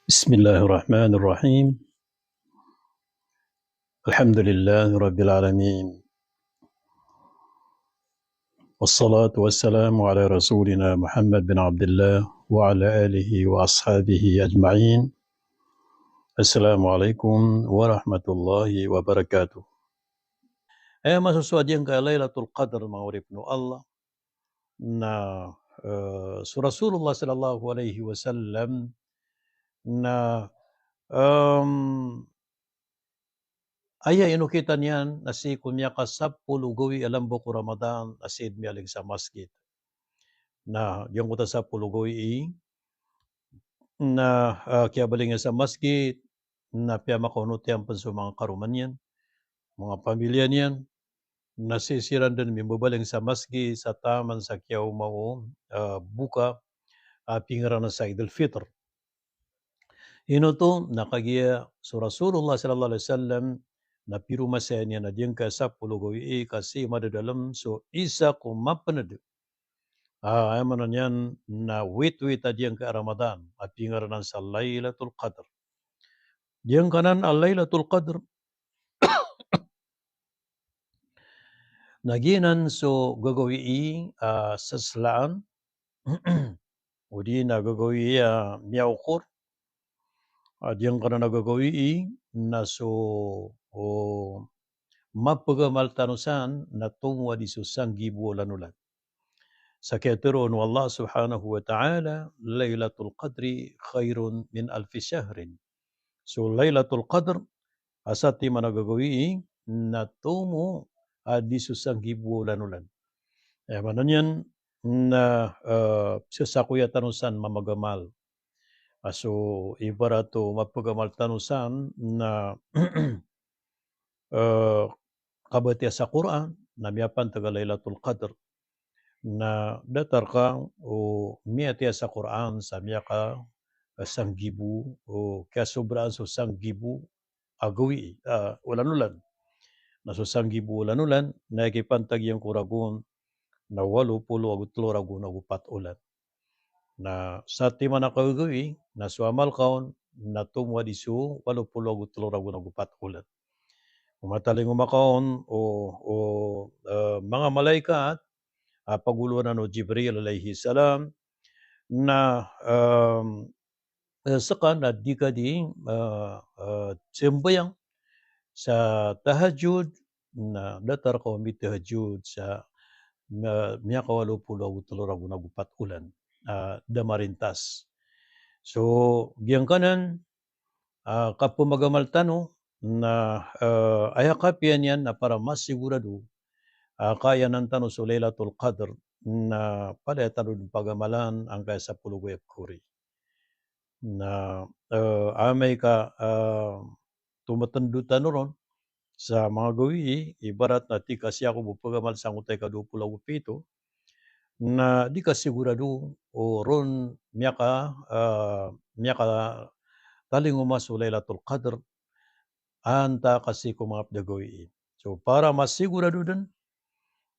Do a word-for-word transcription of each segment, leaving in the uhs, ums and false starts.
بسم الله الرحمن الرحيم. الحمد لله رب العالمين. والصلاة والسلام على رسولنا محمد بن عبد الله وعلى آله وأصحابه أجمعين. السلام عليكم ورحمة الله وبركاته. Aya masosowa giyangkaya Lailatul Qadr, manga oripn o Allah, na, eh, so Rasulullah sallallahu alaihi wasallam na, em, aya inokitan iyan na sii ko miyakasapolo gawii a lamba ko Ramadan na sii dn miyaling sa masgit. Na giyangkoto a sapolo gawii na, eh, kiyabaling iyan sa masgit, na piyamakaonot iyan pn so manga karoma niyan, manga pamilya niyan, na sii siran dn mimbabaling sa masgit sa taman sa kiyaoma o, eh, boka a pingaranan sa Eid al-Fitr. Ino oto? Na kagiya so Rasulullah sallallahu alaihi wasallam na piromasaya niyan a giyangkaya sapolo gawii ka sii madadalm so isa ko mapnd a, aya maana niyan na witwit a giyangkaya Ramadan a pingaranan sa Lailatul Qadr. Giyangkanan a Lailatul Qadr na giyanan so gagawii a saslaan, odi na gagawii a miyaokor. A giyangkanan a gagawii na so, o, mapagamal tano san na tomo a di so sanggibo a olan-olan. Sa kiyatharoon o Allah subhanahu wa ta'ala, "Lailatul Qadri khairun min alfi shahrin." So Lailatul Qadr a satiman a gagawii na tomo a di so sanggibo a olan-olan. Aya maana niyan na, eh, sasakoya tano san mamagamal. A so ibarat o mapagamal tano san na, eh, kabatiya sa Qur'an, na miyapantag a Lailatul Qadr. Na datar ka o miyatiya sa Qur'an sa miyaka, eh, sanggibo, o kiyasobraan so sanggibo a gawii, a, olan-olan. Na so sanggibo olan-olan na aya kipantag iyan ko ragon na walo polo ago telo ragon ago pat olan. Na satiman a kagagawii na so amal ka on na tomo a di so walo polo ago telo ragon ago pat olan. O matalingoma ka on o, o, eh, manga malaikat a pagolowan anan o Jibril alayhis salam na, em, eh, ska na di ka di, eh, eh, sambayang sa tahajjud, na datar ka o mitahajjud sa, na miyakawalo polo ago telo ragon ago pat olan, eh, da marintas. So giyangkanan, eh, kapamagamal tano na, eh, aya kapiya niyan na para masigurado, eh, kaayanan tano so Lailatul Qadr na palaya tano dn pagamalan angkaya sapolo gawii a pkori. Na, eh, amay ka, eh, tomatndo tano ron sa manga gawii, ibarat na tig ka sii ako bo pagamal sangkoto a ika dowa polo ago pito, na di ka sigurado o ron miyaka, eh, miyakatalingoma so Lailatul Qadr antaa ka sii ko manga pd a gawii. So para masigurado dn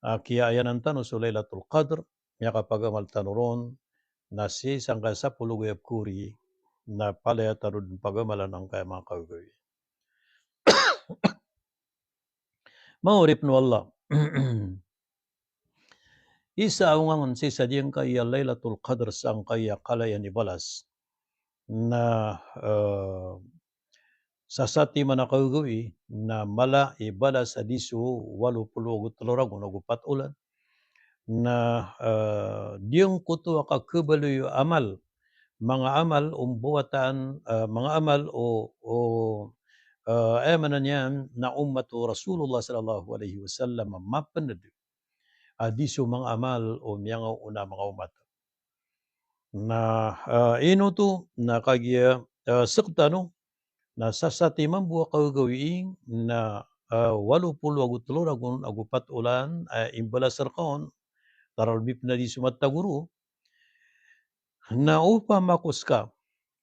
a kiyaayanan tano so Lailatul Qadr, miyakapagamal tano ron na sii sangkaya sapolo gawii a pkori, na palaya tano dn pagamalan angkaya manga kagagawii. Manga oripn o Allah. Isa a ongangen sii sa giyangkaya Lailatul Qadr sangkaya kala iyan i balas na, eh, sa satiman a kagagawii na mala i balas a di so walo polo ago telo ragon ago pat olan. Na, eh, giyangkoto a kakhabaloy o amal, manga amal o mbawataan, eh, manga amal o, o, eh, aya maana niyan na ummat o Rasulullah sallallahu alaihi wasallam a mapnd a di so manga amal o miyangaoona a manga ummat. Na, eh, ino oto? Na kagiya, eh, sktano na sa satiman bo a kagagawii na, eh, walo polo ago telo ragon ago pat olan, eh, imbalas rka on, taralbi pn a di so matagoro, na opama ko ska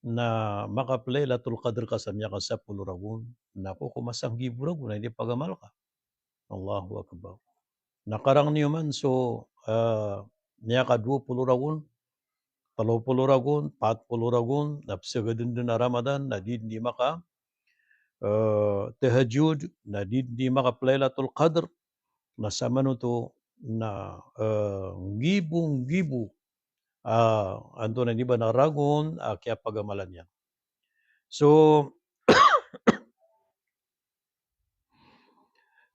na makaplailatul qadr ka sa miyakasapolo ragon, na ko ko masanggibo ragon a inipagamal ka. Allahu Akbar. Na karang niyo man so, ah, miyakadowa polo ragon, telo polo ragon, pat polo ragon, na psagaden den a Ramadan, na di den di maka, eh, tahajjud, na di den di maka Lailatul Qadr, na samanoto na, eh, nggibo-nggibo, ah, antonaa ini ba na ragon, ah, kiyapagamalan iyan. So,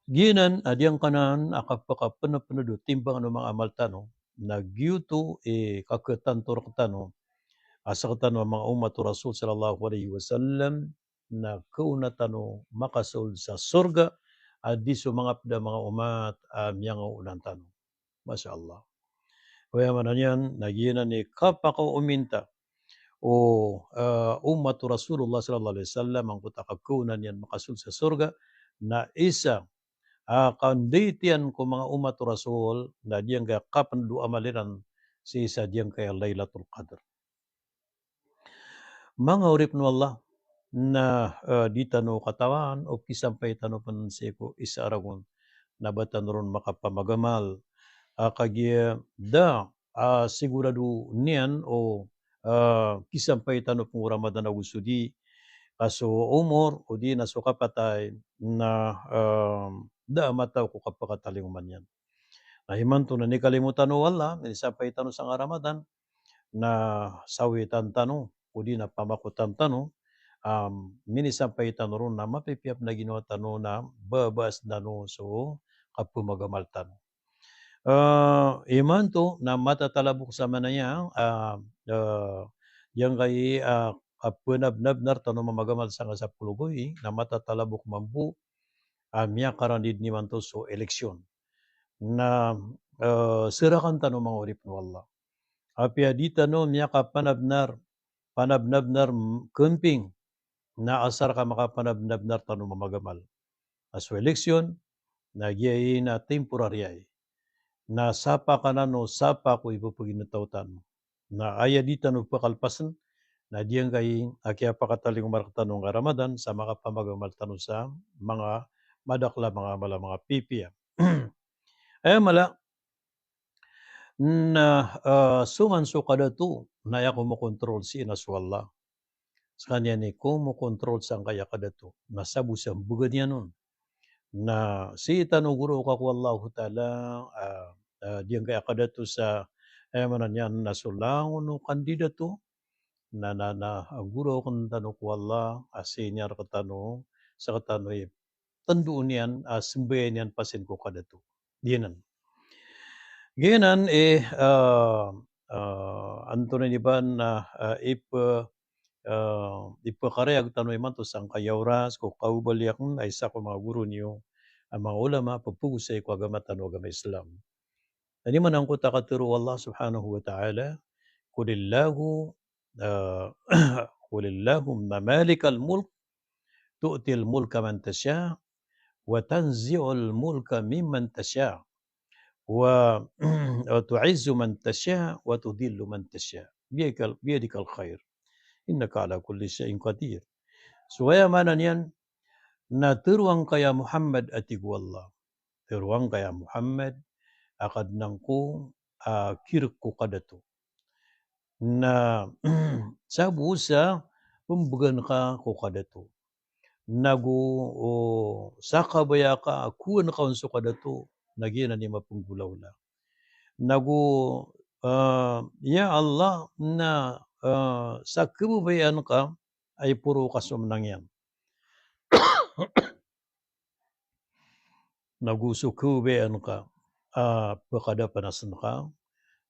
giyanan a giyangkanan a kapakapenepene o timbang o manga amal tano, na giyoto i kaketanto rektano a sektano a manga umat o Rasul sallallahu alaihi wasallam, na kaona tano makasold sa sorga a di so manga ped a manga umat a miyangaoona tano. Masha Allah. Aya maana niyan, na giyanan i kapakaominta o, eh, umat o Rasulullah sallallahu alaihi wasallam, angkoto a kakaona niyan makasold sa sorga, na isa a kandaitiyan ko manga umat o Rasul, na giyangkaya kapened o amal iran sii sa giyangkaya Lailatul Qadr. Manga oripen o Allah, na, eh, di tano katawan o kisampay tano pen sii ko isa a ragon, na ba tano ron makapamagamal. Ah, kagiya da, ah, sigurado niyan o, ah, kisampay tano pen o Ramadan ago so di, ka so omor, odi na so kapatay, na, ah, da a mataw ko kapakatalingoma niyan. Na imanto na inikalimo tano o Allah, minisampay tano sangkai a Ramadan, na sawitan tano, odi na pamakotan tano, am, minisampay tano ron na mapipiya pen a ginawa tano na babasen tano so kapemagamal tano. Eh, imanto na matatalabok sa manaya, ah, eh, giyangkai, ah, kapenabnabnar tano mamagamal sangkai sapolo gawii, na matatalabok mambo a miyakarandid imanto so eleksyon. Na, eh, serakan tano manga oripen o Allah. Apiya di tano miyakapanabnar, panabnabnar m-, kemping, na asar ka makapanabnabnar tano mamagamal. A so eleksyon, na giya i na temporary ai. Na sapa ka nano, sapa ko ipepeginetaw tano. Na aya di tano pekalpasen, na giyangkai a kiyapakatalingoma rektano angkai a Ramadan, sa makapamagamal tano sa manga madakel a manga amal a manga pipiya. Aya mala, na, eh, so man so kadato, na aya komokontrol sii na so Allah. Sekaniyan i komokontrol sangkaya kadato. Na sabo sa mbegan iyan on. Na sii tano goroka ko Allahu Ta'ala, ah, ah, giyangkaya kadato sa, eh, maana niyan na so langon o kandidato, na, na, na, ah, goroken tano ko Allah, a sii niyan rektano, sektano i tendo iyan, ah, sembayan iyan pasin ko kadato. Giyanan. Giyanan, eh, ah, ah, antonaa ini ba na, ah, ipe, ah, ipekarayag tano imanto sangkaya oras ko kaobaliyaken a isa ko manga goro niyo a manga ulama, pepegosay ko agama tano a agama Islam. Ino man angkoto a katero o Allah subhanahu wa ta'ala, "Qulillahu, ah, qulillahumma malikal mulk, tu'til mulka man tasha, wa tanzi'ul mulka mimman tasha, wa, wa tu'izzu man tasha, wa tudhillu man tasha. Biyadikal, biyadikal khair. Innaka ala kulli shay'in qadir." So aya maana niyan, na tero angkaya Muhammad, a tig o Allah. Tero angkaya Muhammad, a Kadnan ko, a kirek ko kadato. Na sabo sa pembegan ka ko kadato. Nago, o, sa kabaya ka a kowan ka on so kadato, na giyanan i mapenggolaola. Nago, ah, ya Allah, na, ah, sa kebabayaan ka a iporo ka so menang iyan. Nago so kebabayaan ka, ah, pekadapanasen ka,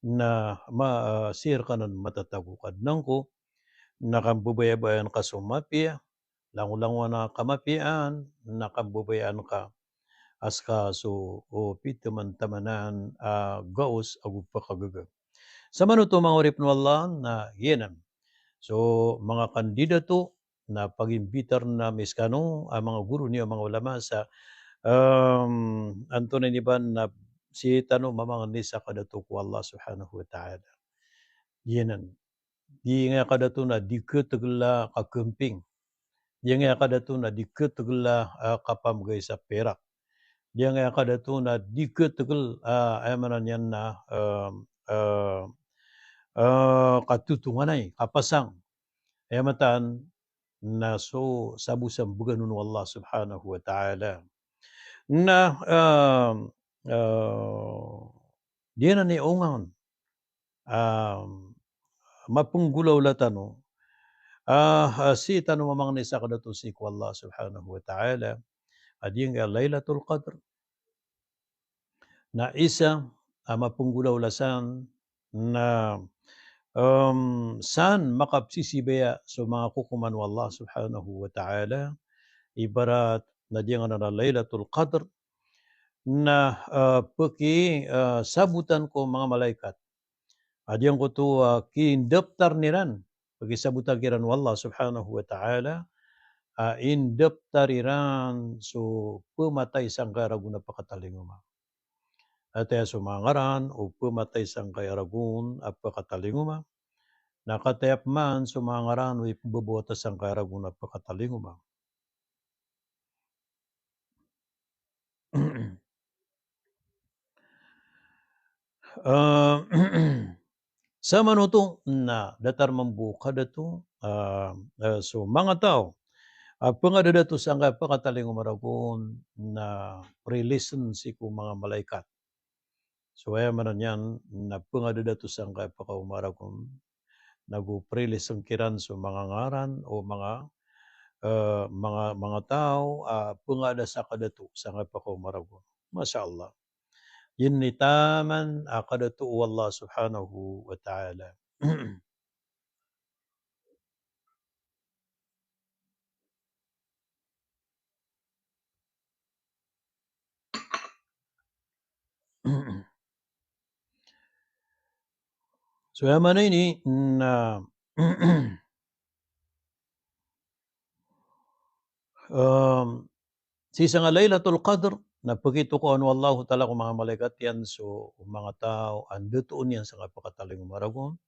na ma-, ah, sii rekanan matatago, Kadnan ko, na kambabayabayaan ka so mapiya, langolangon a kamapiyaan, na kambabayaan ka a seka so, o, piteman-tamanan, ah, gaos ago pekagaga. Samanoto manga oripen o Allah, na giyanan. So manga kandidato, na pagimbitar na miskano a manga goro niyo a manga ulama sa, em, antonaa ini ba na sii tano mamangni sa kadato ko Allah subhanahu wa ta'ala. Giyanan. Di ngaya kadato na di ketegel a kakemping. Di ngaya kadato na di ketegel a, ah, kapamegay sa perak. Di ngaya kadato na di ketegel a, ah, aya maana niyan na, em, em, eh, katotonganay, kapasang. Aya mataan na so sabo sa mbegan on o Allah subhanahu wa ta'ala. Na, eh, eh, di anan i ongan, ah, mapenggolawla tano, ah, ah, sii tano mamangni sa kadato sii ko Allah subhanahu wa ta'ala, a giyangkaya Lailatul Qadr. Na isa a mapenggolawla san na, em, san makapsisibaya so manga kokoman o Allah subhanahu wa ta'ala, ibarat na giyangkanan a Lailatul Qadr, na, eh, peki, eh, sabotan ko manga malaikat. A giyangkoto a, ah, kindaptar iran, pekisabotan kiran o Allah subhanahu wa ta'ala, a indaptar iran so pematay sangkaya ragon a pekatalingoma. Ati a so manga ngaran o pematay sangkaya ragon a pekatalingoma. Na kataya peman so manga ngaran o ipembebawata sangkaya ragon a pekatalingoma. Eh, samanoto na datar mambo kadato, eh, eh, so manga taw a pengadadato sangkaya pekatalingoma ragon na prilisan sii ko manga malaikat. So aya maana niyan na pengadadato sangkaya pekaoma ragon, nago prilisan kiran so manga ngaran o manga, eh, manga, manga taw a pengadada sa kadato sangkaya pekaoma ragon. Masha Allah. Ini taman a kadato o Allah subhanahu wa ta'ala. So aya maana ini na, em, sii sangkaya Lailatul Qadr na pekitokawan o Allahu ta'ala ko manga malaikat iyan so manga taw a ndatoon iyan sangkaya pekatalingoma ragon.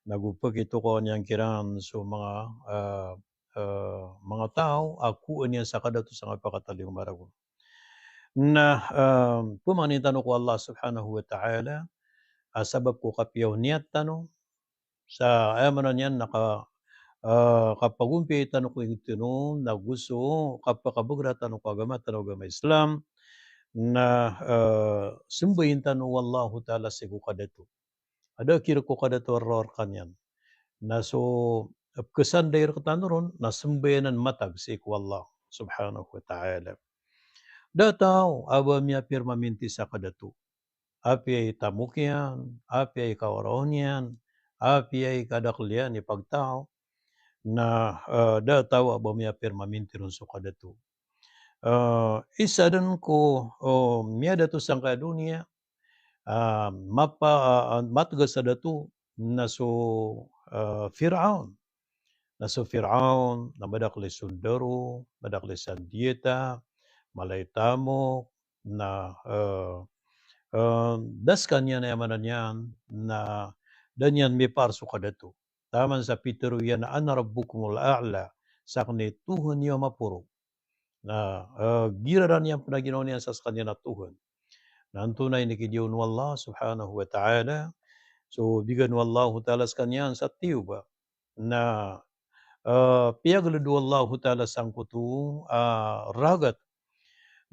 Nago pekitokawan iyan kiran so manga, eh, eh, manga taw a kowa niyan sa kadato sangkaya pekatalingoma ragon. Na, eh, pemangnin tano ko Allah subhanahu wa ta'ala a sabap ko kapiya o niyat tano, sa aya maana niyan na ka, eh, kapagompiyai tano ko inged tano, nago so kapakabeger tano ko agama tano a agama Islam, na, eh, sembayin tano o Allahu ta'ala sii ko kadato. Ada kirek ko kadato a roo rekaniyan. Na so, eh, pekesandai rektano ron, na sembayanan matag sii ko Allah subhanahu wa ta'ala. Da taw a ba miyapiya maminti sa kadato. Apiya i tamok iyan, apiya i kawaraw niyan, apiya i kadakel iyan i pagtaw. Na, eh, da taw a ba miyapiya maminti ron so kadato. Eh, isa den ko, oh, miyadato sangkaya doniya, ah, mapa-, ah, mategas a dato na so, ah, Firaun. Na so Firaun, na madakel i sondaro, madakel i sandiyata, mala i tamok, na, eh, eh, da sekaniyan aya maana niyan, na da niyan mipaar so kadato. Taman sa pitero iyan a, "Ana rabbukumul a'la," saken i Tuhan iyo a maporo. Na, eh, giraran iyan pen a ginawa niyan sa sekaniyan a Tuhan. Na antonaa i inikidiya on o Allah subhanahu wa ta'ala? So, bigan o Allahu ta'ala sekaniyan sa tiyoba. Na, eh, piyageled o Allahu ta'ala sangkoto a, eh, ragat.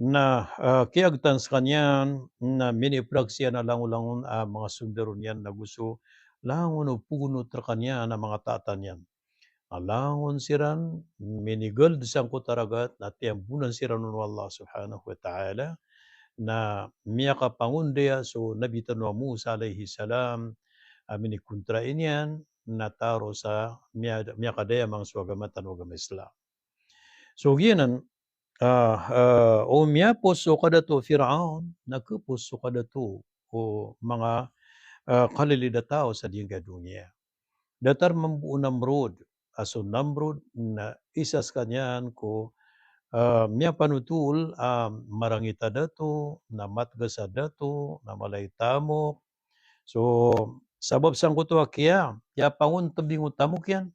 Na, eh, kiyagtan sekaniyan, na minipraksiyan a langolangon a, eh, manga sondaro niyan nago so langon o pogonot rekaniyan a, eh, manga taatan iyan. Na langon siran, minigaled sangkoto a ragat, na tiyambonan siran on o Allah subhanahu wa ta'ala, na miyakapangondaya so Nabi tano a Musa alayhis salam, a minikontra iyan, na taro sa miya-, miyakadayamang so agama tano a agama Islam. So giyanan, ah, ah, o miyapos so kadato o Firaun, na kepos so kadato o manga, ah, kalilid a taw sa giyangkaya doniya. Datar mambo o Namrud, a so Namrud na isa sekaniyan ko, ah, miyapanotol a, ah, marangit a dato, na mategas a dato, na mala i tamok. So, sabap sangkoto a kiya, kiyapangontebing o tamok iyan.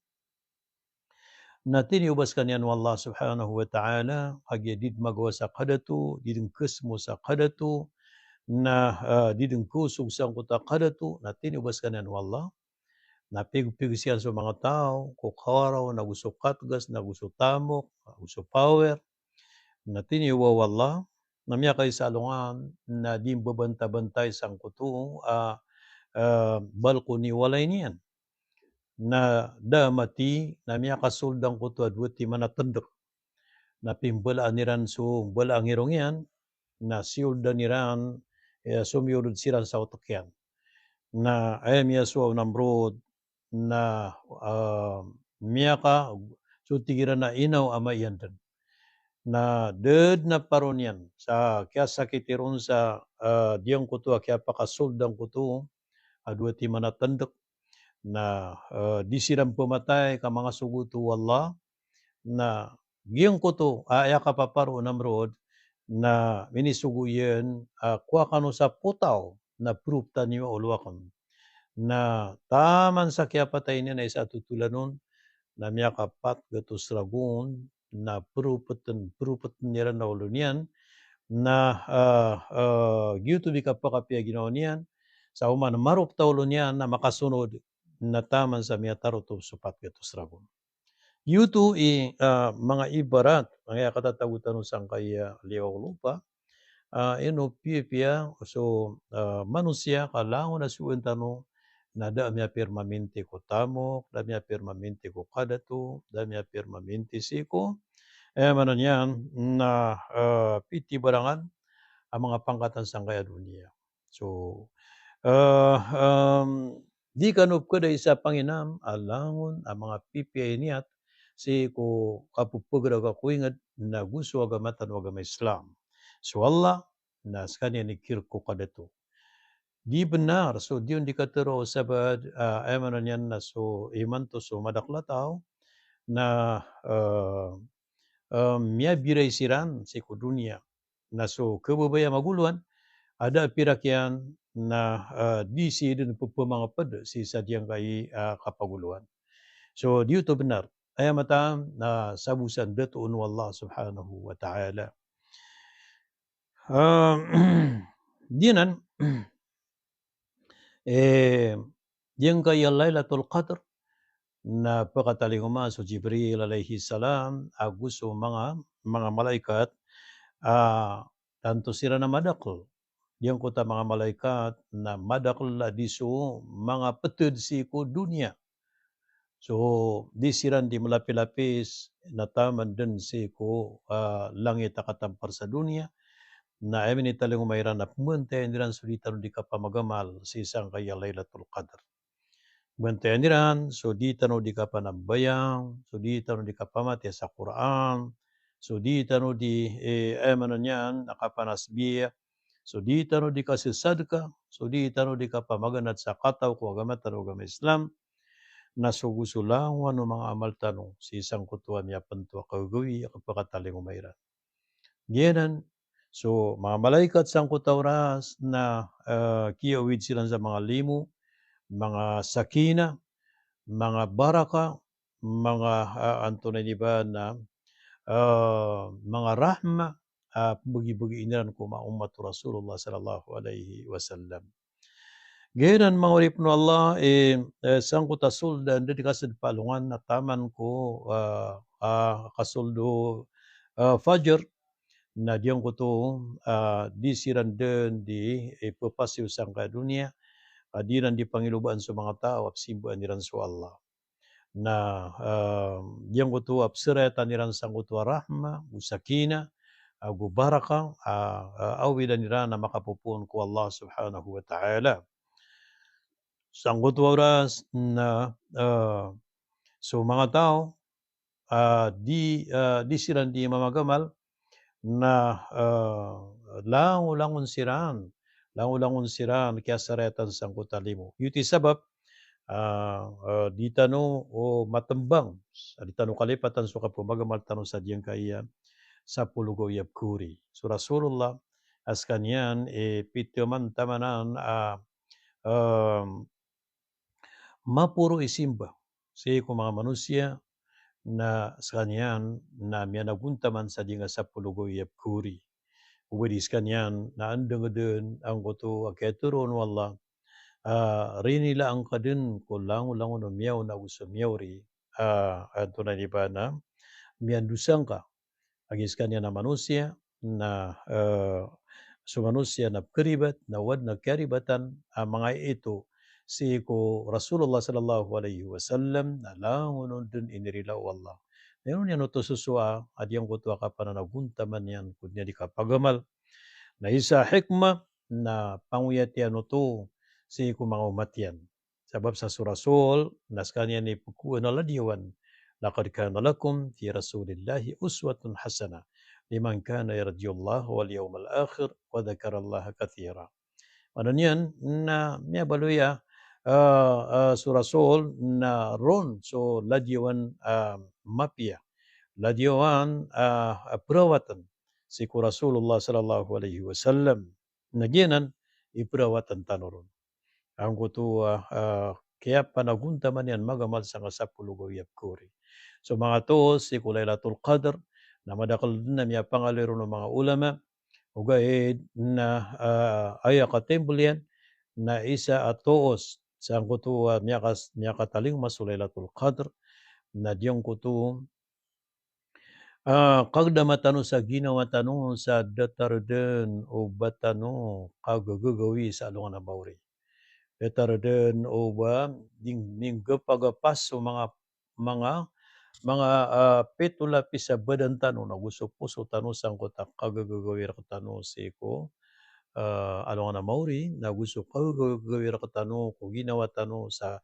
Na tiniyoba sekaniyan o Allah subhanahu wa ta'ala, a giya di den magawa sa kadato, di den kesemo sa kadato, na, ah, di den kosog sangkoto a kadato, na tiniyoba sekaniyan o Allah. Na pigpig siyan so manga taw ko kawaraw, na go so katgas, na go so tamok, na go so power. Na tiniyoba o Allah, na miyakaisa a alongan, na di mbabantabantay sangkoto a, a, balkoni o walay niyan. Na da a mati, na miyakasold angkoto a dowa timan a tendek. Na pimbalaan iran so mbala a ngirong iyan, na sioldan iran, e, somiolod siran sa otek iyan. Na aya miyasowa o Namrod, na, a, miyaka, so tig iran a inaw a ama iyan den. Na da den a paro niyan sa kiyasakiti ron sa, a, giyangkoto a kiyapakasold angkoto a dowa timan a tendek. Na, a, di siran pematay ka manga sogoto o Allah. Na giyangkoto a aya kapaparo o Namrod, na minisogo iyan a kowa kano sa potaw, na peroptan iyo a olo aken. Na taman sa kiyapatay niyan a isa a totolan on, na miyakapat gatos ragon, na peropeten, peropeten iran a olo niyan, na, a, a, giyoto i kapakapiya ginawa niyan, sa oman maropet a olo niyan, na makasonod, na taman sa miyatarotop so pat gatos ragon. Giyoto i, a, manga ibarat, manga aya katatago tano sangkaya liyawaw o lopa, a, ino piyapiya so, a, manosiya ka langon a sogoan tano, na da a miyapirmaminti ko tamok, da a miyapirmaminti ko kadato, da a miyapirmaminti sii ko, e, maana niyan na, a, pitibarangan a manga pangkatan sangkaya doniya. So, a, em, di kano pekadai sa panginam a langon a manga pipiya i niyat sii ko kapepegerag ko inged na go so agama tano a agama Islam. So Allah, na sekaniyan i kirek ko kadato. Di benar, so di on di katero o sabaad, a, aya maana niyan na so imanto so madakel a taw, na, a, a, miyabiray siran sii ko doniya. Na so kebebaya magoloan, a da a pirak iyan na, a, di sii den pepemangeped sii sa giyangkai a kapagoloan. So, di oto benar. Aya mataan na sabo sa ndatoon o Allah subhanahu wa ta'ala. A, giyanan, e, giyangkaya Lailatul Qadr, na pekatalingoma so Jibril alayhis salam, ago so manga, manga malaikat, a, tanto siran a madakel. Giyangkoto a manga malaikat, na madakel a di so manga peted sii ko doniya. So, di siran di melapilapis, na taman den sii ko, a, langit a katampar sa doniya. Na aya minitalingoma iran na pembantay iran so di tano di kapamagamal sii sangkaya Lailatul Qadr. Pembantay iran so di tano di kapanambayang, so di tano di kapamatiya sa Qur'an, so di tano di, e, aya maana niyan na kapanasbih, so di tano di kasesadka, so di tano di kapamaganad sa kataw ko agama tano a agama Islam, na so go so langowan o manga amal tano sii sangkoto a miyapento a kagagawii a kapakatalingoma iran. Giyanan, so manga malaikat sangkoto a oras na, e, kiyaowid siran sa manga limo, manga sakinah, manga barakah, manga, a, antonaa ini ba na, a, manga rahmah, a, pembegibegi iran ko manga ummat o Rasulullah sallallahu alayhi wasallam. Giyanan manga oripen o Allah, e, e, sangkoto a sold a da di kasold palongan na taman ko, a, a, kasold o, a, fajar, na giyangkoto, a, di siran den di, e, pepasiyo sangkaya doniya, a, di iran di pangilobaan so manga taw a pesimbaan iran so Allah. Na, a, giyangkoto a peseratan iran sangkoto a rahmah, go sakinah, ago barakah, a, a, awidan iran a makapopoon ko Allah subhanahu wa ta'ala. Sangkoto a oras na, a, so manga taw, a, di, a, di siran di mamagamal, na, a, langolangon siran, langolangon siran kiyasaratan sangkoto a limo. Giyoto i sabap, a, a, di tano o matembang, a, di tano kalipatan so kapemagamal tano sa giyangkaiya sapolo gawii a pekhaori. So Rasulullah, a sekaniyan, e, piteman tamanan, a, em, maporo i simba sii ko manga manosiya, na sekaniyan na miyanagontaman sa giyangkai sapolo gawii a pekhaori. Oba di sekaniyan na andeng den angkoto a kiyatero on o Allah, ah, rinila angka dn ko langolangon o miyaona ago so miyaori, ah, antonaa ini ba na miyandosa ngka. Lagid skaniyan a manosiya na, eh, so manosiya na pkharibat, na o adn a kiyaribatan a manga ito sii ko Rasulullah sallallahu alaihi wasallam, na langon on dn inirila o Allah. Na ino niyan oto sosowa a giyangkoto a kapananagontaman iyan ko di niyan di kapagamal. Na isa a hikmah na pangoyat iyan oto sii ko manga omat iyan. Sabap sa so Rasul, na skaniyan i pkowaan a ladiyawan, "Laqad kana lakum fi Rasulillahi uswatun hasanah, liman kana yarjullaha wal yawmal akhir, wa dhakarallaha kathira." Maana niyan, na miyabaloy a, ah, ah, so Rasul, na ron so ladiyawan, ah, mapiya. Ladiyawan, ah, ah, perawatan sii ko Rasulullah sallallahu alaihi wasallam. Na giyanan i perawatan tano ron. Angkoto a, ah, kiyapanagontaman iyan magamal sangka sapolo gawii a pkhaori. So manga toos sii ko Lailatul Qadr, na madakl dn a miyapangaloy ron o manga ulama, ogaid na, ah, aya katimbl iyan, na isa a toos sangkoto a miyakas-, miyakatalingoma so Lailatul Qadr, na giyangkoto ah, kagdama tano sa ginawa tano sa datar dn o ba tano kagagagawii sa alongan a maori. Datar dn o ba ding, ding gapagapas so manga, manga, manga, ah, pito lapis a badan tano, na go so poso tano sangkoto a kagagagawii rktano sii ko, ah, alongan a maori, na go so kagagagawii rktano ko ginawa tano sa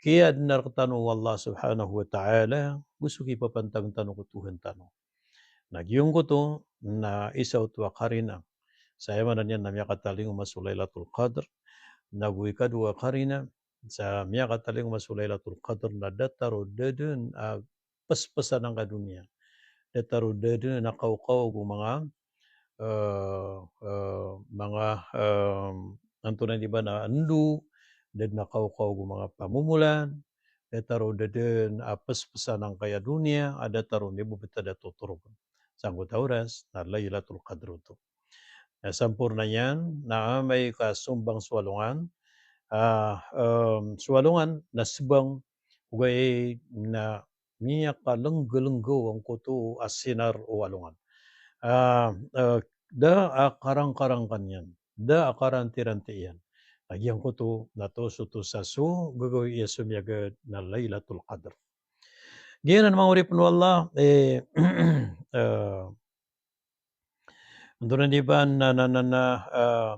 kiyaadna rktano o Allah subhanahu wa ta'ala, go so kipapantag tano ko Tuhan tano. Na giyangkoto, na isa oto a karina sa aya maana niyan na miyakatalingoma so Lailatul Qadr, na go ikadowa a karina sa miyakatalingoma so Lailatul Qadr na datar o da dn a pspsan angkai a doniya. Datar o da dn a kawkaw go manga, eh, eh, manga, eh, antonaa ini ba na ndo, da dn a kawkaw go manga pamomolan, datar o da dn a pspsan angkai a doniya, a datar o mibobtad a totorog. Sangkoto a oras na Lailatul Qadr oto. Na samporna iyan, na amay ka sombang so alongan, ah, em, so alongan na sbang, ogaid na miyakalnggalnggaw angkoto a sinar o alongan. Ah, eh, da a karangkarangkan iyan, da a karantiranti iyan. Na giyangkoto na toos oto sa so gagawii a somiyagad na Lailatul Qadr. Giyanan manga oripen o Allah, eh, eh, Antonaa ini ba na, na, na, na, ah,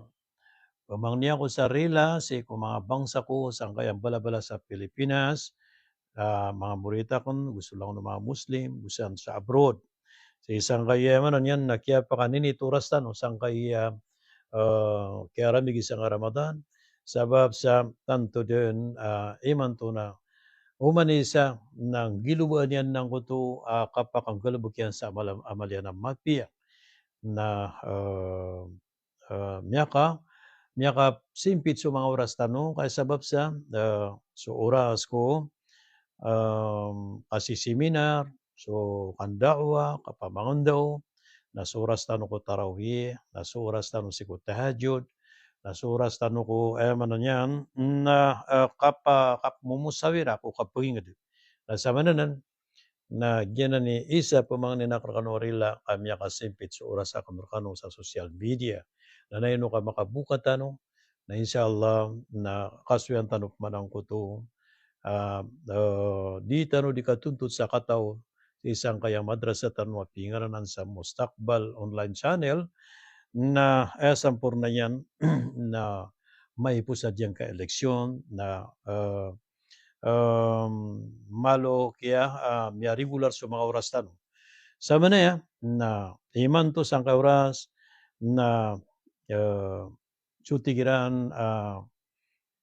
pamangni ako sa rila sii ko manga bangsa ko sangkaya mbalabala sa Pilipinas, ah, manga moriyataken, go so langon o manga Muslim, go san sa abroad. Sii sangkaya maana niyan na kiyapakaninit o oras tano sangkaya, ah, kiyaramigi sangkai a Ramadan, sabap sa tanto den, ah, imanto na oman i isa na nggilobaan iyan angkoto, ah, kapakanggalebek iyan sa amal, amal iyan a mapiya. Na, eh, eh, miyaka, miyakasimpit so manga oras tano, kaya sabap sa, eh, so oras ko, eh, kasiseminar, so kanda'wa, kapamangendaw, na so oras tano ko tarawih, na so oras tano sii ko tahajjud, na so oras tano ko, eh, maana niyan, na, eh, kapa-, kapmomusawira ko kapaginged. Na sa maana nan, na giyanan i isa pamangnin aken rekano a rila ka miyakasimpit so oras aken rekano sa social media. Na ino ka makaboka tano, na insha Allah na kasoyan tano pman angkoto, ah, eh, di tano di katontot sa kataw sii sangkaya madrasa tano a pingaranan sa Mustaqbal Online Channel, na, eh, samporna iyan na maipos a giyangkai a eleksyon, na, eh, em, malo kiya, ah, miyaregular so manga oras tano. Sa maana iyan, na imanto sangkai a oras, na, eh, so tig iran, ah,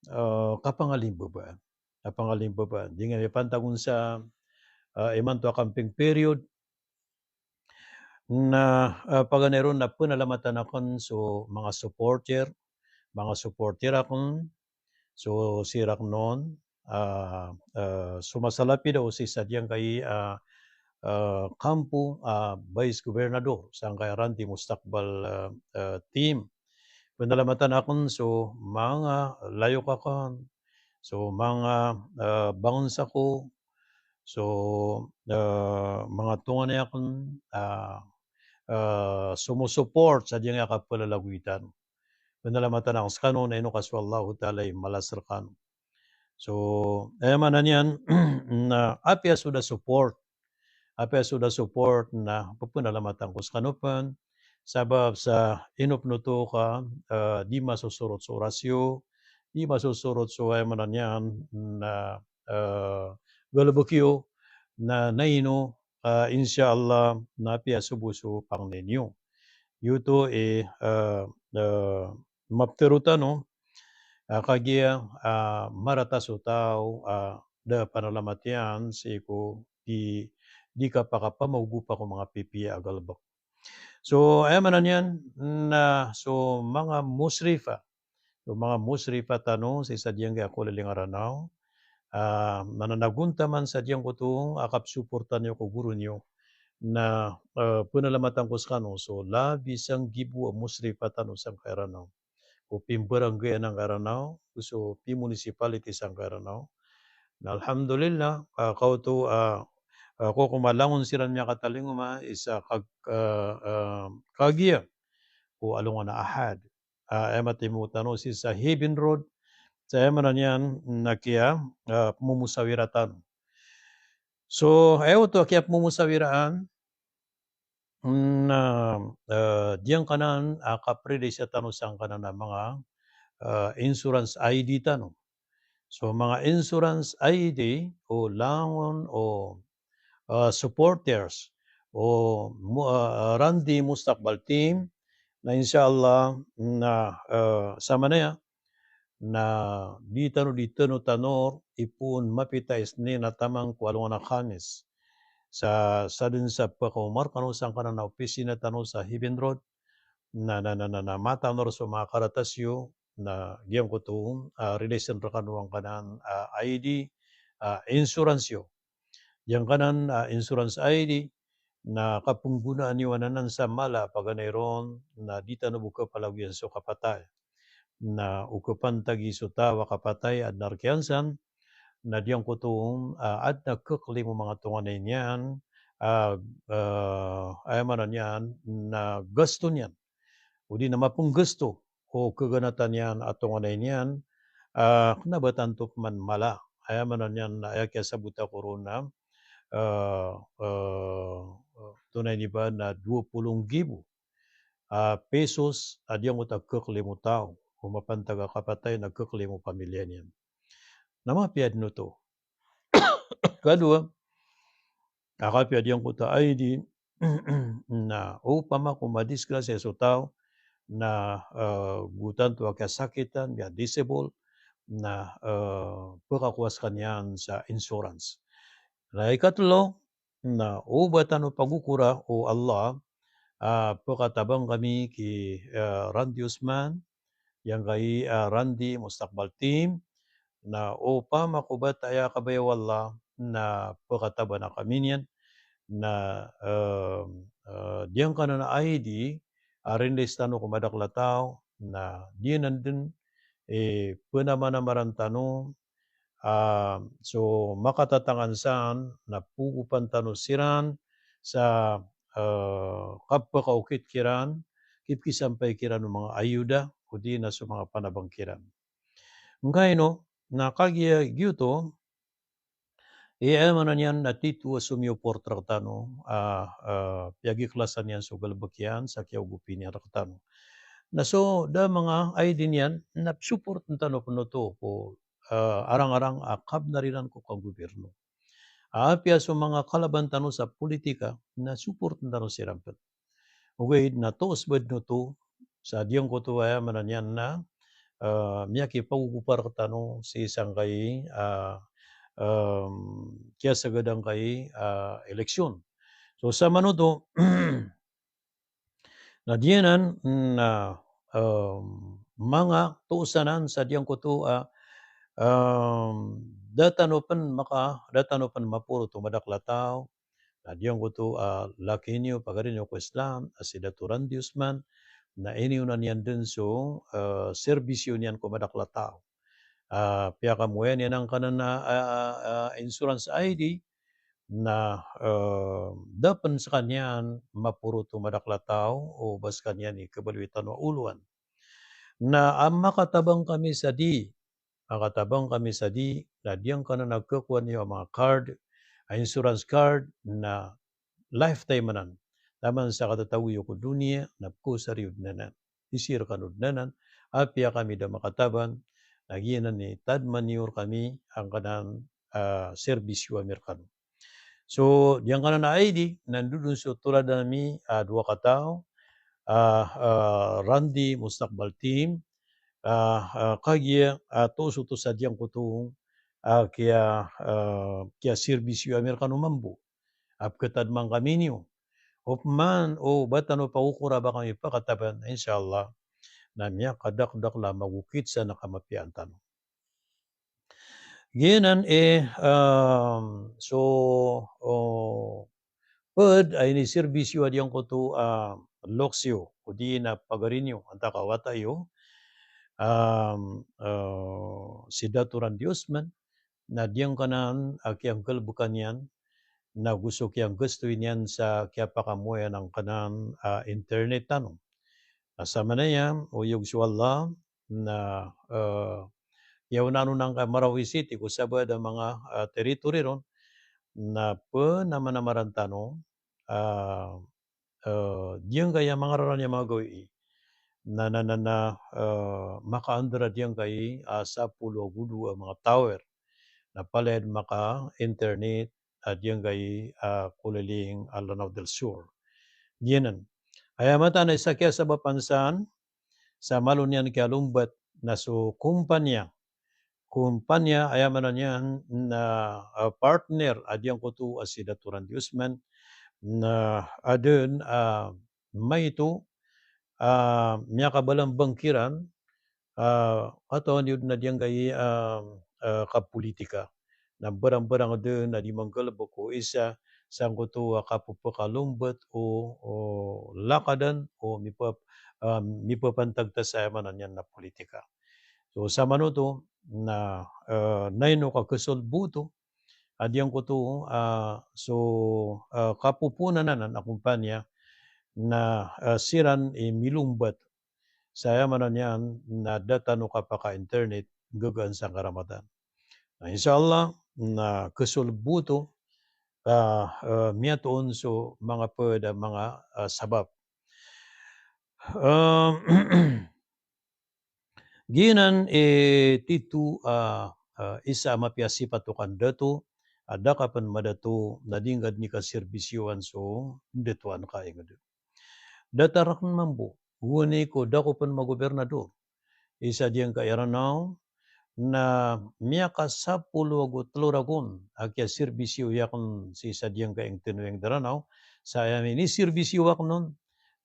eh, kapangalimbabaan. Kapangalimbabaan. Di nga mipantag on sa, ah, imanto a campaign period, na, eh, paganay ron na penalamatan aken so manga supporter, manga supporter aken, so sirak non, ah, eh, so masalapid ako sii sa giyangkai, ah, eh, kampo, ah, Vice Gobernador, sangkai a Ranti Mustaqbal, eh, eh, team. Pnalamatan akn so manga layok akn, so manga, eh, bangnsa ko, so, eh, manga tonganay akn, ah, eh, somosupport sa giyangkaya kapalalagoy tano. Pnalamatan akn skano na ino ka so Allahu Ta'ala i malas rkano. So, aya maana niyan na apiya so da support, apiya so da support na ppnalamatan ko skano pn, sabap sa ino pn oto ka, eh, di masosorot so oras iyo, di masosorot so, aya maana niyan na, eh, galbk iyo, na, na ino, eh, insha Allah, na apiya so bo so pangni niyo. Giyoto i, eh, eh, maptharo tano, ah, kagiya, ah, marata so taw, ah, da panalamatan iyan sii ko di, di kapakapamagogopa ko manga pipiya a galbk. So, aya maana niyan na so manga musrifa, so manga musrifa tano sii sa giyangkaya koliling a Ranaw, ah, mananagontaman sa giyangkoto a kapsuporta niyo ko goro niyo, na, eh, pnalamatan ko skano so labi sanggibo a musrifa tano sangkaya Ranaw, ko pimbarangay a sangkaya Ranaw, so pimunicipality sangkaya Ranaw. Na alhamdulillah, ah, kaoto, ah, ah, ko komalangon siran miyakatalingoma isa kag-, ah, ah, kagiya ko alongan a Ahad. Ah, aya matimo tano sii sa Heaven Road, sa aya maana niyan na kiya, ah, pmomusawira tano. So, aya oto a kiya pmomusawiraan, na, eh, giyangkanan a kapredisan tano sangkanan a manga, eh, insurance I D tano. So, manga insurance I D o langon o, eh, supporters o mu-, eh, Randi Mustakbal Team, na insha Allah na, eh, samanaya na di tano di tano tanor ipoon mapita Isnin a taman ko alongan a Khamis. Sa sadn sa pkaoma rkano sangkanan a opisina tano sa Heaven Road, na, na, na, na, na matanor so manga karatas iyo, na giyangkoto, ah, releasen rkano angkanan, ah, I D, ah, insurance iyo. Giyangkanan, ah, insurance I D, na kapnggonaan iyo anan sa mala paganay ron, na di tano bo kapalagoyan so kapatay. Na o kapantagi so taw a kapatay adn a rk iyan san, na giyangkoto, ah, adn a khaklimo manga tonganay niyan, ah, ah, aya maana niyan na gasto niyan. O di na mapnggasto o kaganatan iyan a tonganay niyan, ah, kna ba tanto pman mala. Aya maana niyan na aya kiyasabot ako ron na, ah, ah, tonay niba na dowa polo nggibo, ah, pesos a giyangkoto a khaklimo taw, o mapantag a kapatay na khaklimo pamilya niyan. Na mapiya dn oto. Kadowa, a kapiya giyangkoto a I D, na opama ko madisgrasya so taw, na, eh, go tanto a kiyasakitan, miya-disable, na, eh, pkakowa skaniyan sa insurance. Na ikatlo, na o ba tano pagokora o Allah, ah, pkatabang kami ki, eh, Randi Osman, giyangkai, ah, Randi Mustakbal Team, na opama ko ba ta aya kabaya o Allah, na pkatabanan kami niyan, na, eh, eh, giyangkanan a I D a rinlis tano ko madakl a taw, na giyanan dn i pnamanamaran tano, ah, so makatatangan san na pogopan tano siran sa, eh, kapakaokit kiran, kipkisampay kiran o manga ayuda, odi na so manga panabang kiran. Ngkaino, na kagiya giyoto, i aya maana niyan na titho a somiyoport rktano, ah, ah, piyagiklasan iyan so galbk iyan sa kiyaogopi niyan rktano. Na so da manga I D niyan, na psuportn tano pn oto ko, ah, arang-arang a kabnar iran ko kagobirno. Apiya so manga kalaban tano sa politika, na suportn tano siran pn. Ogaid na toos ba dn oto, sa giyangkoto aya maana niyan na, eh, miyakipagogopa rktano sii sangkai, eh, em, kiyasagad angkai, eh, eleksyon. So samanoto, na giyanan, na, em, manga toos anan sa giyangkoto, eh, em, da tano pn maka, da tano pn maporot o madakl a taw, na giyangkoto a laki niyo, pagari niyo ko Islam, a si Dato Randi Osman, na iniyonan iyan dn so, eh, serbisyo niyan ko madakel a taw. Ah, piyakamoyan iyan angkanan a, ah, ah, ah, insurance I D, na, eh, da pn skaniyan maporot o madakel a taw o ba skaniyan i kabaloy tano a olowan. Na, ah, makatabang kami sa di, makatabang kami sa di, na diyangkanan a kakowa niyo a manga card, a insurance card, na lifetime anan. Taman sa katatago iyo ko doniya, na pkosar iyo dn anan. Isii rkano dn anan, apiya kami da makataban, na giyanan i tadman iyo rkami angkanan, ah, serbisyo ami rkano. So, diyangkanan a I D, na ndodon so toladan ami, ah, dowa kataw, ah, ah, Randi Mustakbal Team, ah, ah, kagiya, ah, toos oto sa diyangkoto, ah, kiya, ah, kiya serbisyo ami rkano mambo. A pkatadman kami niyo. Opama o ba tano pakokora ba kami pakataban, insha Allah, na miyakadakdakl a magokit sa na kamapiyaan tano. Giyanan i, em, so, o, pd a iniserbisyo a diyangkoto a loks iyo, odi na pagari niyo, antaa ka wata iyo, em, eh, si Dato Randi Osman, na diyangkanan a kiyanggalbka niyan, na go so kiyanggastoy niyan sa kiyapakamoyan angkanan a internet tano. Na samanaya, oyog so Allah, na, eh, iyaw nano nangka Marawi City ko sabaad a manga, eh, territory ron, na pnamanamaran tano, eh, eh, diyangkai a manga rarani a manga gawii. Na, na, na, na, eh, makaandar a diyangkai a sapolo ago dowa a manga tower. Na palaya dn maka-internet a diyangkai a koliling a Lanao del Sur. Giyanan. Aya mataan a isa kiyasabapan san, sa malo niyan kiyalombat na so kompanya. Kompanya, aya maana niyan na, ah, partner a diyangkoto a si Dato Randi Osman, na adn, ah, maito, ah, miyakabalang bangkiran, ah, katawan iyo dn a diyangkai, ah, ah, kapolitika. Na barangbarang dn a di manggalbk o isa sangkoto a kapphakalombot o, o lakadan o mipap-, ah, mipapantag ta sa aya maana niyan na politika. So, samanoto na, eh, naino ka khasolbo oto a diyangkoto, ah, so, eh, kapopoon anan a kompanya na, eh, siran i milombat sa aya maana niyan na da tano kapaka-internet nggagaan sangka Ramadan. Na insha Allah, na khasolbo oto, ah, eh, miyatoon so manga pd a manga, ah, sabap. Em, giyanan i tito, ah, ah, isa a mapiya a sipat o kandato, a da ka pn madato, na di ngka dn i kaserbisyowan so ndatoan ka ingd. Datar akn mambo, gowani ko da ko pn magobernador. Isa diyangkai a Ranaw, na miyakasapolo ago tlo ragon a kiyaserbisyo akn sii sa diyangkai a ingd tano a ingd a Ranaw, sa aya miniserbisyo akn on,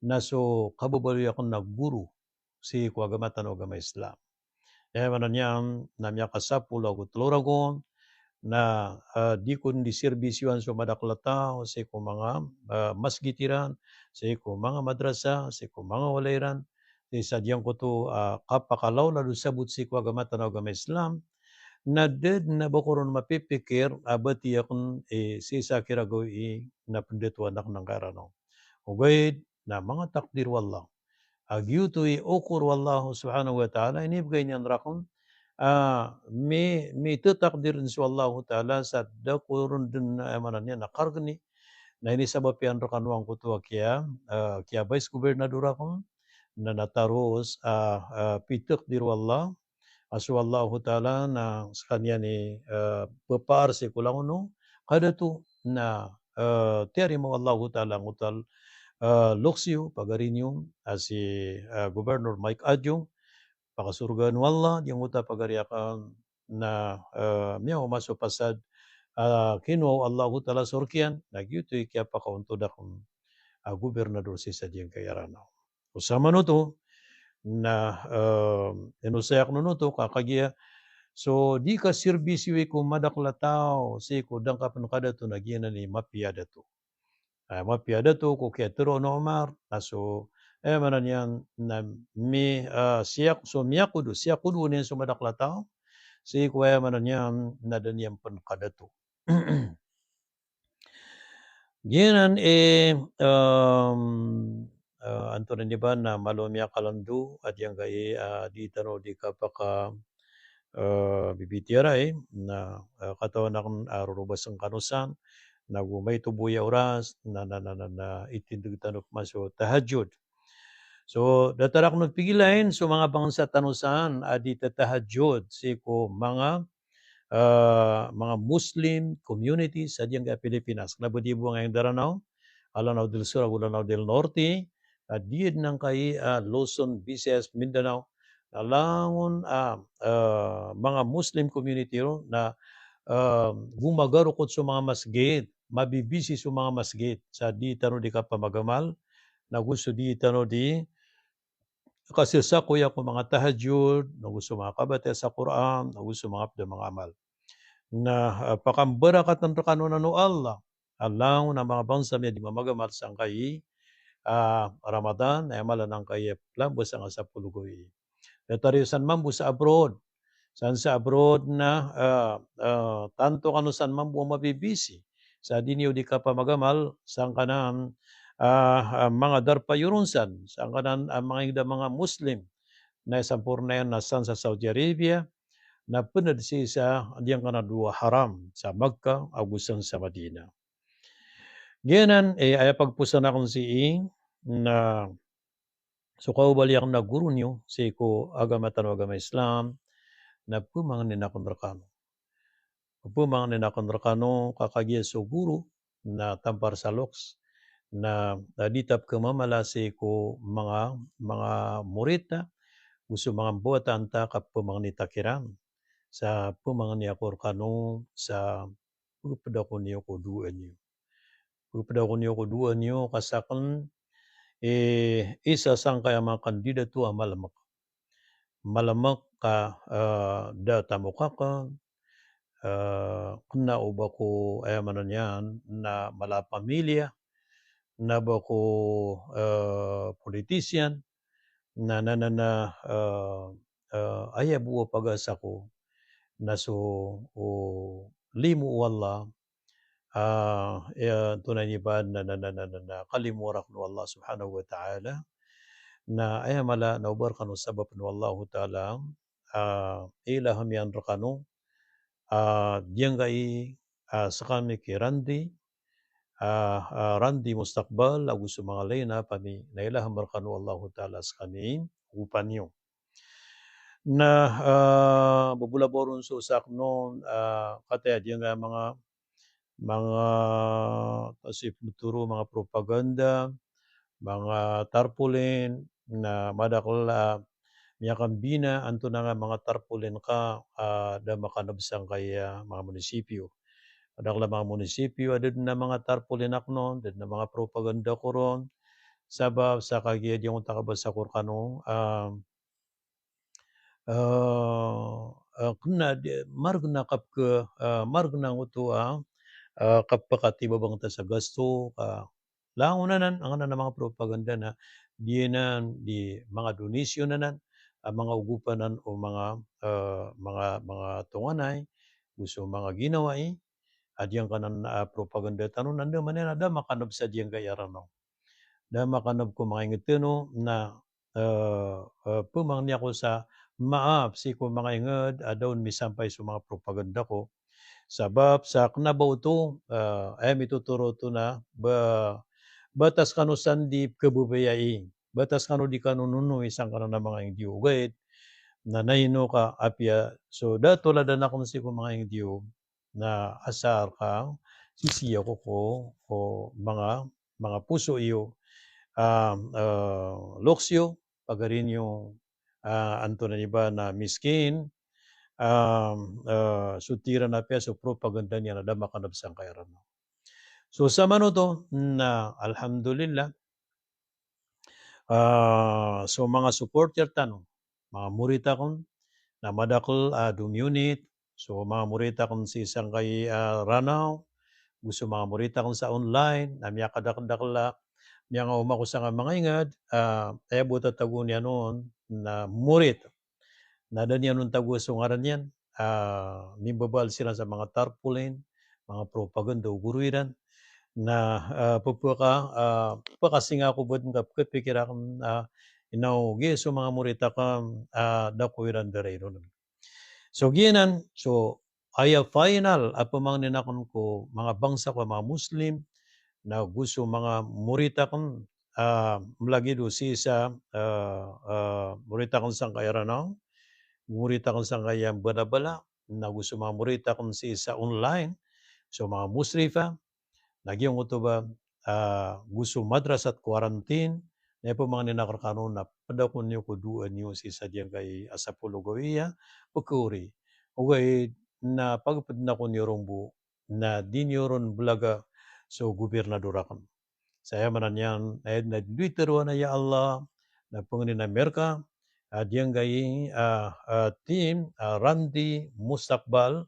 na so kababaloy akn na goro sii ko agama tano a agama Islam. Aya maana niyan na miyakasapolo ago tlo ragon, na, ah, di ko dn di serbisyowan so madakel a taw sii ko manga, ah, masgit iran, sii ko manga madrasa, sii ko manga walay iran, sii sa diyangkoto, ah, kapakalaolad o sabot sii ko agama tano a agama Islam, na da dn a ba ko ron mapipikir a bati akn, eh, sii sa kira gawii na pndatoan akn angkai a Ranaw. Ogaid na manga takdir o Allah. A giyoto i okor o Allah subhanahu wa ta'ala, inibgay niyan rakn, ah, mi, mitatakdir dn so Allah ta'ala sa da ko ron dn, eh, maana niyan na kargni. Na inisabap iyan rkano angkoto a kiya, ah, kiya vice gobernador akn, na, na taros, ah, ah, pitakdir o Allah, a so Allahu Ta'ala na skaniyan i, eh, pphar sii ko langon o kadato na, eh, tiyarima o Allahu Ta'ala angkoto a, eh, loks iyo, pagari niyo, a si, eh, Governor Mike Adjung, pakasorgaan o Allah, giyangkoto a pagari akn na, eh, miyaoma so pasad, eh, kinowa o Allahu Ta'ala so rk iyan, na giyoto i kiyapakaontod akn a gobernador sii sa giyangkaya Ranaw. O samanoto, na, eh, inosay akn on oto ka kagiya, so di kaserbisyowi ko madakl a taw sii ko da ngka pn kadato na giyanan i mapiya a dato. Ah, mapiya a dato ko kiyatharoa o Omar, na so aya maana niyan na mi, ah, siyak, so miyakodo, siyakodo niyan so madakl a taw sii ko aya maana niyan na da niyan pn kadato. Giyanan i, em, eh, antonaa ini ba na malo miyakalandao a giyangkai a, ah, di tano di kapaka, eh, bibitiyarai na, eh, katawan akn a roro ba sangkano san, na go maito bo aya oras na, na, na, na, na itindg tano pman so tahajjud. So datar akn o pigilain so manga bangsa tano san a di tatahajjud sii ko manga, eh, manga Muslim community sa giyangkai a Pilipinas. Kna ba di bo ngka i Lanao, Lanao del Sur ago Lanao del Norte, a di dn angkai a, eh, Luzon, Visayas, Mindanao, na langon a, eh, manga Muslim community ron na, eh, gomagarokot so manga masgit, mabibisi so manga masgit sa di tano di kapamagamal, na go so di tano di kasasakoya ko manga tahajjud, na go so manga kabatiya sa Qur'an, na go so manga pd a manga amal. Na, eh, pakambarakatn rkano nan o Allah a langon a manga bangsa mi a di mamagamal sangkai a, ah, Ramadan, na aya mala na angkai a, eh, plamba sangkai a sapolo gawii. Datar iyo san mambo sa abroad, san sa abroad na, ah, ah, tanto kano san mambo a mabibisi sa di niyo di kapamagamal sangkanan, ah, ah, manga darpa iyo ron san, sangkanan, ah, manga ingd a manga Muslim na aya samporna iyan na san sa Saudi Arabia, na pnd sii sa giyangkanan a dowa haram, sa Makkah ago san sa Madinah. Giyanan, eh, aya pagposan akn sii na so kababaloy akn a goro niyo sii ko agama tano a agama Islam, na pmangnin akn rkano. Pmangnin akn rkano ka kagiya so goro na tampar sa loks, na, na di ta pkhamamala sii ko manga, manga morit ta, go so manga mbawataan ta ka pmangni ta kiran. Sa pmangni ako rkano sa pphda ako niyo ko doa niyo. Pphda ako niyo ko doa niyo ka sakn, eh, isa sangkai a manga kandidato a malmk. Malmk ka, eh, da tamok akn, eh, kna o ba ko, aya maana niyan na mala a pamilya, na ba ko, eh, politician, na, na, na, na, eh, eh, aya bo a pagasa ko na so, o, limo o Allah, ah, eh, antonaa ini ba na, na, na, na, na, na kalimo rakn o Allah subhanahu wa ta'ala. Na aya mala na o ba rkano sabap o Allahu ta'ala, ah, ilaham iyan rkano, ah, giyangkai, ah, skami ki randi, ah, ah, randi mustaqbal, ago so manga lain a pami, na ilaham rkano o Allahu ta'ala skami, ogopan iyo. Na, ah, babolaboron so sakn on, ah, kataya giyangkai a manga, manga, ah, sii pmbtoro, manga propaganda, manga tarpaulin, na madakl a miyakambina antonaa nga manga tarpaulin ka, ah, da makanb sangkai a manga munisipyo. Madakl a manga munisipyo a da dn a manga tarpaulin akn on, da dn a manga propaganda ko ron. Sabap sa kagiya giyangkoto a kabasa ko rkano, ah, eh, eh, kna di, margn a kapkha, eh, margn a ngoto a, eh, kapkatibabang ta sa gasto, ka langon anan, angkanan a manga propaganda na, di anan, di manga donation anan, a manga ogopan anan o manga, eh, manga, manga tonganay, go so manga ginawai, a giyangkanan a propaganda tano na, andamanaya na da makanb sa giyangkai a Ranaw. Da makanb ko manga ingd tano na, eh, eh, pmangni ako sa maap sii ko manga ingd a da on misampay so manga propaganda ko. Sabap sa kna ba oto, eh, aya mitotoro oto na ba, batas kano san di pkhababayai, batas kano di kano nonoy sangkanan a manga ingd iyo. Ogaid na, na ino ka apiya so da toladan akn sii ko manga ingd iyo, na asar ka sisiya ko ko, ko manga, manga poso iyo, ah, eh, loks iyo, pagari niyo, ah, antonaa ini ba na miskin, ah, eh, so tig iran apiya so propaganda niyan na da makanb sangkai a Ranaw. So samanoto na, alhamdulillah, ah, so manga supporter tano, manga morit akn, na madakl a, ah, domiyoit, so manga morit akn sii sangkai a, ah, Ranaw, go so manga morit akn sa online, na miyakadakldakl a, Miyangaoma ko sangkai a manga ingd, ah, aya bo tatagoon iyan on na morit. Na da niyan on tagoa so ngaran iyan, ah, mimbabal siran sa manga tarpaulin, manga propaganda o goro iran. Na, ah, pphaka, ah, pphakasinga ako bo dn ka pkhapikir akn, ah, ino giya so manga morit akn, ah, da ko iran darain on. So giyanan, so aya final a pamangnin akn ko manga bangsa ko a manga Muslim, na go so manga morit akn, ah, mlagid o sii sa, ah, ah, morit akn sangkai a Ranao, morit akn sangkai a Balabala, na go so manga morit akn sii sa online, so manga Musrifa, na giyangkoto ba, ah, go so madrasat quarantine, na aya pamangnin akn rkano na pd ako niyo ko doa niyo sii sa giyangkai a sapolo gawii a pkhaori. Ogaid na pagpdn ako niyo ron bo, na di niyo ron blaga so gobirnador akn. Sa aya maana niyan, aya dn a dn di tharoa na ya Allah, na pangnin ami rka, ah, giyangkai, ah, ah, team, ah, Randi Mustakbal,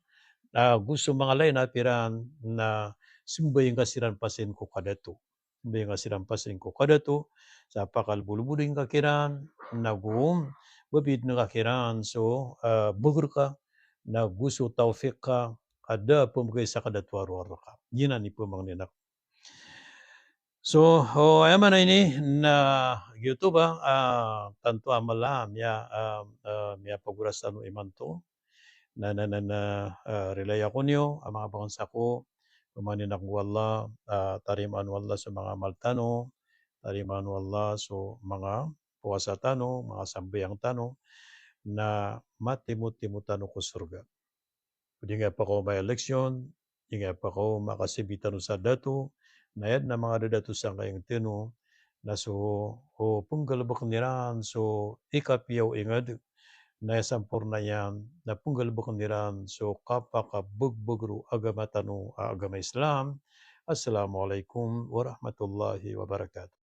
ah, go so manga line up iran na sambayang ka siran pasin ko kadato. Sambayang ka siran pasin ko kadato, sa pakalbolbodn ka kiran, na go babidn ka kiran so, ah, bgr ka, na go so tawfiq ka, a da pmbgay sa kadato a rowar rka. Giyanan i pamangnin akn. So, o, aya maana ini na giyoto ba, ah, tanto a mala a miya, ah, ah, miyapagoras tano imanto. Na, na, na, na, ah, relay ako niyo, a manga bangsa ko, pamangnin akn ko Allah, ah, tarimaan o Allah so manga amal tano, tarimaan o Allah so manga powasa tano, manga sambayang tano, na matimotimo tano ko sorga. Di nga pakaoma a eleksyon, di nga pakaoma a kasibi tano sa dato, na aya dn a manga dadato sangkai a ingd tano, na so, o, pnggalbkn iran so ikapiya o ingd, na aya samporna iyan, na pnggalbkn iran so kapakabgbgr o agama tano a agama Islam. Assalamu alaikum warahmatullahi wabarakatuh.